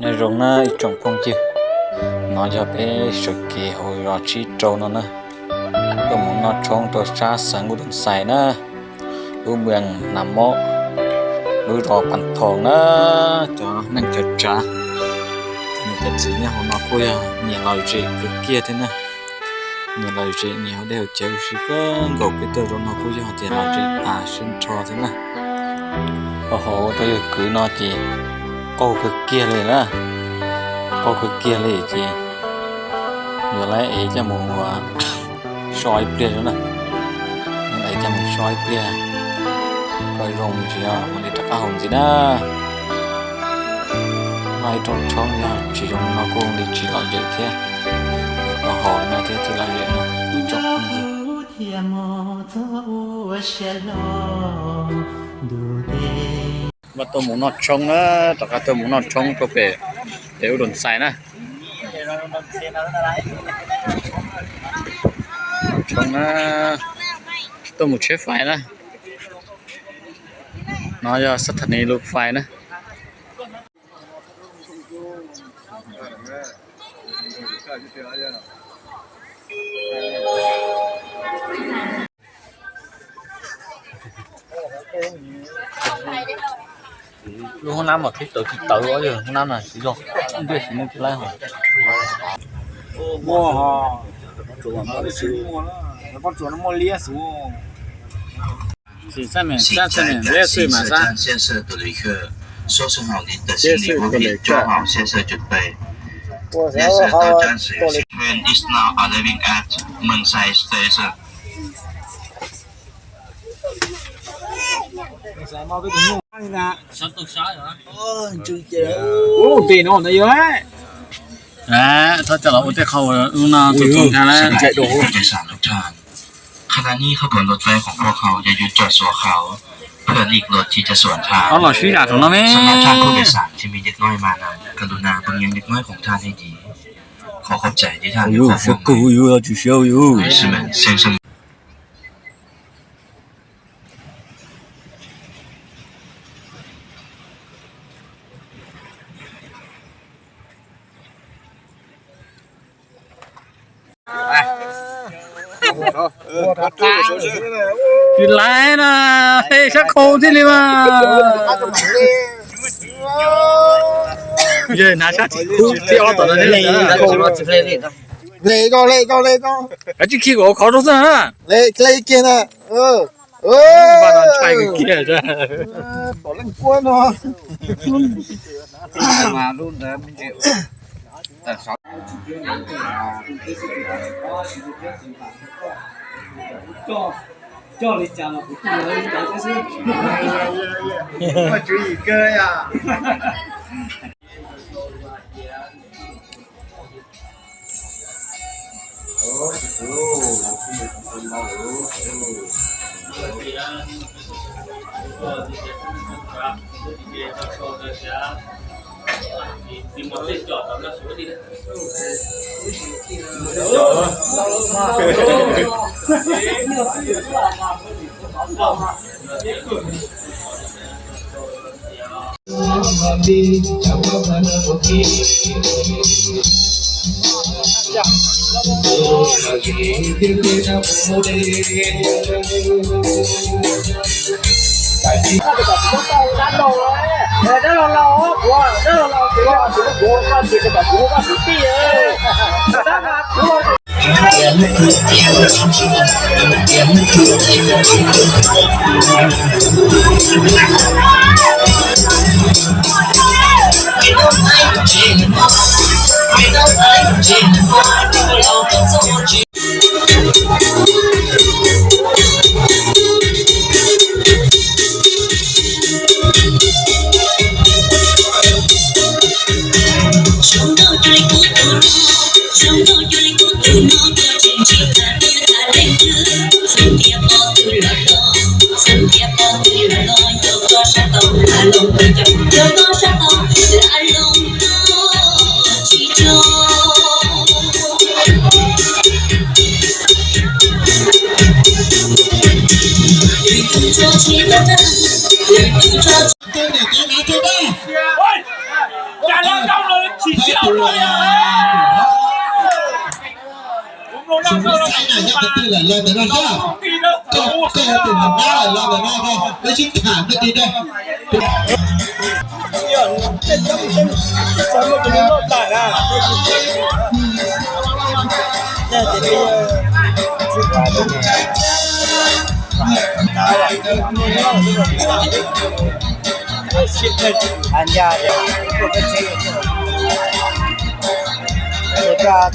Nyob zoo na ib tsoom phooj ywg, no yog peb sawv kev hauv zos Tsib Rau no na, tuaj mus noj tshoob rau sab xeev Ub Doos Xais na, lub moos Nas Mob, lub zos Pas Thoos na. Cov neej cov tsav, cov niam cov txiv nyob hauv no kuj yog nyiam lom zem kawg kiag thiab na. Nyiam lom zem, nyiam haus dej haus cawv ua si kawg nkaus. Peb tuaj rau no kuj yog tias lom zem tas siab nrho thiab na. Hauv hauv rau yawg kwv no ces qaug kawg kiag li na, qaug kawg kiag li ces yuav lawv ev coj mus so ib pliag xwb na. Yuav lawv ev coj mus so ib pliag kom zoo tsis yog mam li rov qab haus ntxiv na. Noj ib rooj tshoob yog tsis zoo no kuj li tsis lom zem thiab. Los haus no thiab thiaj lom zem no ib tsoom phooj ywg. Mas tuaj mus noj tshoob na, rov qab tuaj mus noj tshoob rau pem, pem Ub Doos Xais na. Tshoob na, tuaj mus tsheb fais na. No yog sab thas nis lus fais na. Lub hoob nab mas qhib tawv tsis tawv, yog hoob nab na tsis yog, ntiaj tsis muaj tsis laib hos. Muaj, muaj liab xwb. Train is now arriving at Mengsai Station. Ua ntej no ntawd yog, thov coj los ua tej qho ua no tus txoos ntag na. ผู้โดยสารทุกท่าน ขณะนี้ขบวนรถไฟของพวกเขาจะหยุดจอดชั่วคราว เพื่อหลีกรถที่จะสวนทาง Ob los sib zam saum no me. สำหรับท่านผู้โดยสารที่มีเด็กน้อยมานั้น กรุณาเบิ่งแยงเด็กน้อยของท่านให้ดี ขอขอบใจที่ท่านให้ความร่วมมือ Siab kawg yus, tsis siab yus. Tsis laib na, sab khau thiaj li mas. Yog hnav sab tim kub thib ob tom no thiab. Hle, hle, hle, kav tsij khi kom khov rau xwb na. Hle, hle kiag na. Npaj no ntshai kiag. Tom leej kuab no. Xaib na, yog tus twg lawm los ntawm no sab. Koj, koj yog tus hauv nab lawm los ntawm no, wb sib tham koj tig da.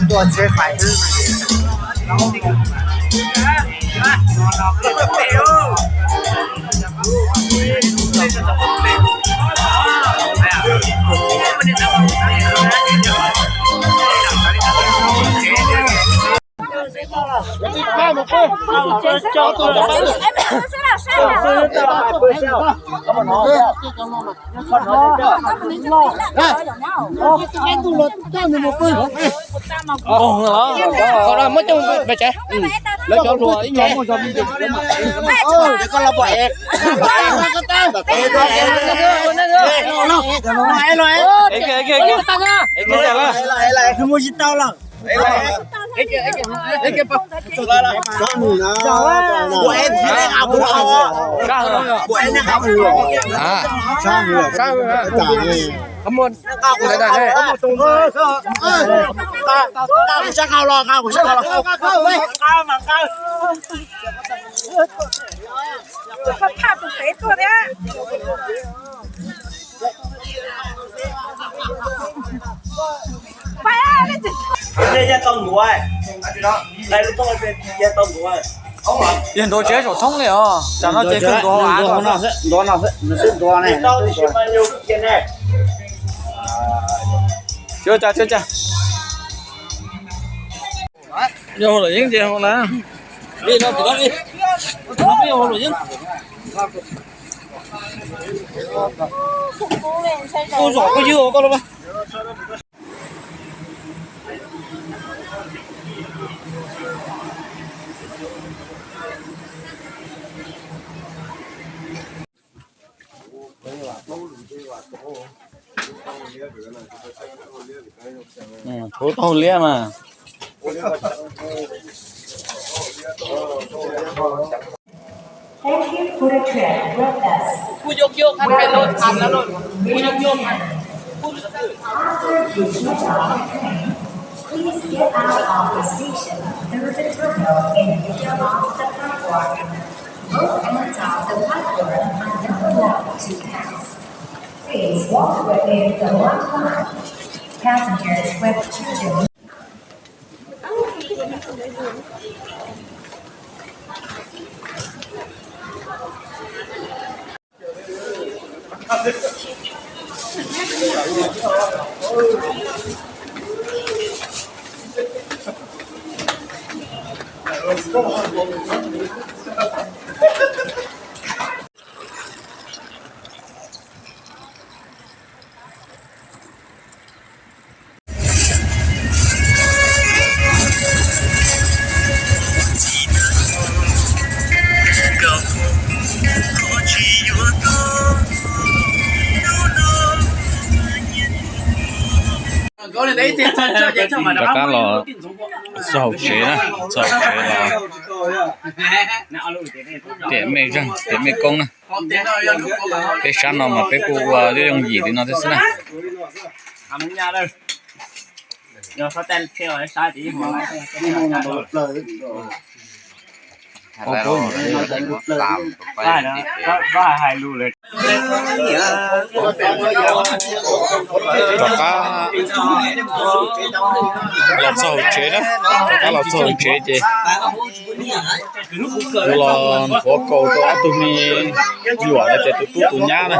Tuaj tsheb fais xwb. Muab coj pem tsev, lawv cov hluas ib nyuag muaj zog me ntsis. Muaj tsis tau lawm. Nqa kuv sab qau los, nqa kuv sab qau los. Phaj tus pem tuaj thiab. Yog ntuav tsev saum thoob li os, tsam no ces kawg ntuav av no xwb. Tsis ua cas, tsis ua cas. Yog hauj lwm yeeb ces hauj lwm. Kuj zom kuj ywg koj los. Kuv tau liab mas. Thank you for the trip with us. After you get off the train, please get out of the station through the tunnel in the middle of the platform. Both ends of the platform are not allowed to pass. Please walk within the one line. Passengers with children. Rov qab los txog hauv tsev na, txog hauv tsev los tiam mej zeeg, tiam mej koob na. Peb sab no mas peb kuj ua yooj yooj yim li no thiab xwb na. Rov qab los txog hauv tsev na, rov qab los txog hauv tsev ces kuv los nthuav kaus rau ob tug me nyuam no ces tus tub tus nyab na.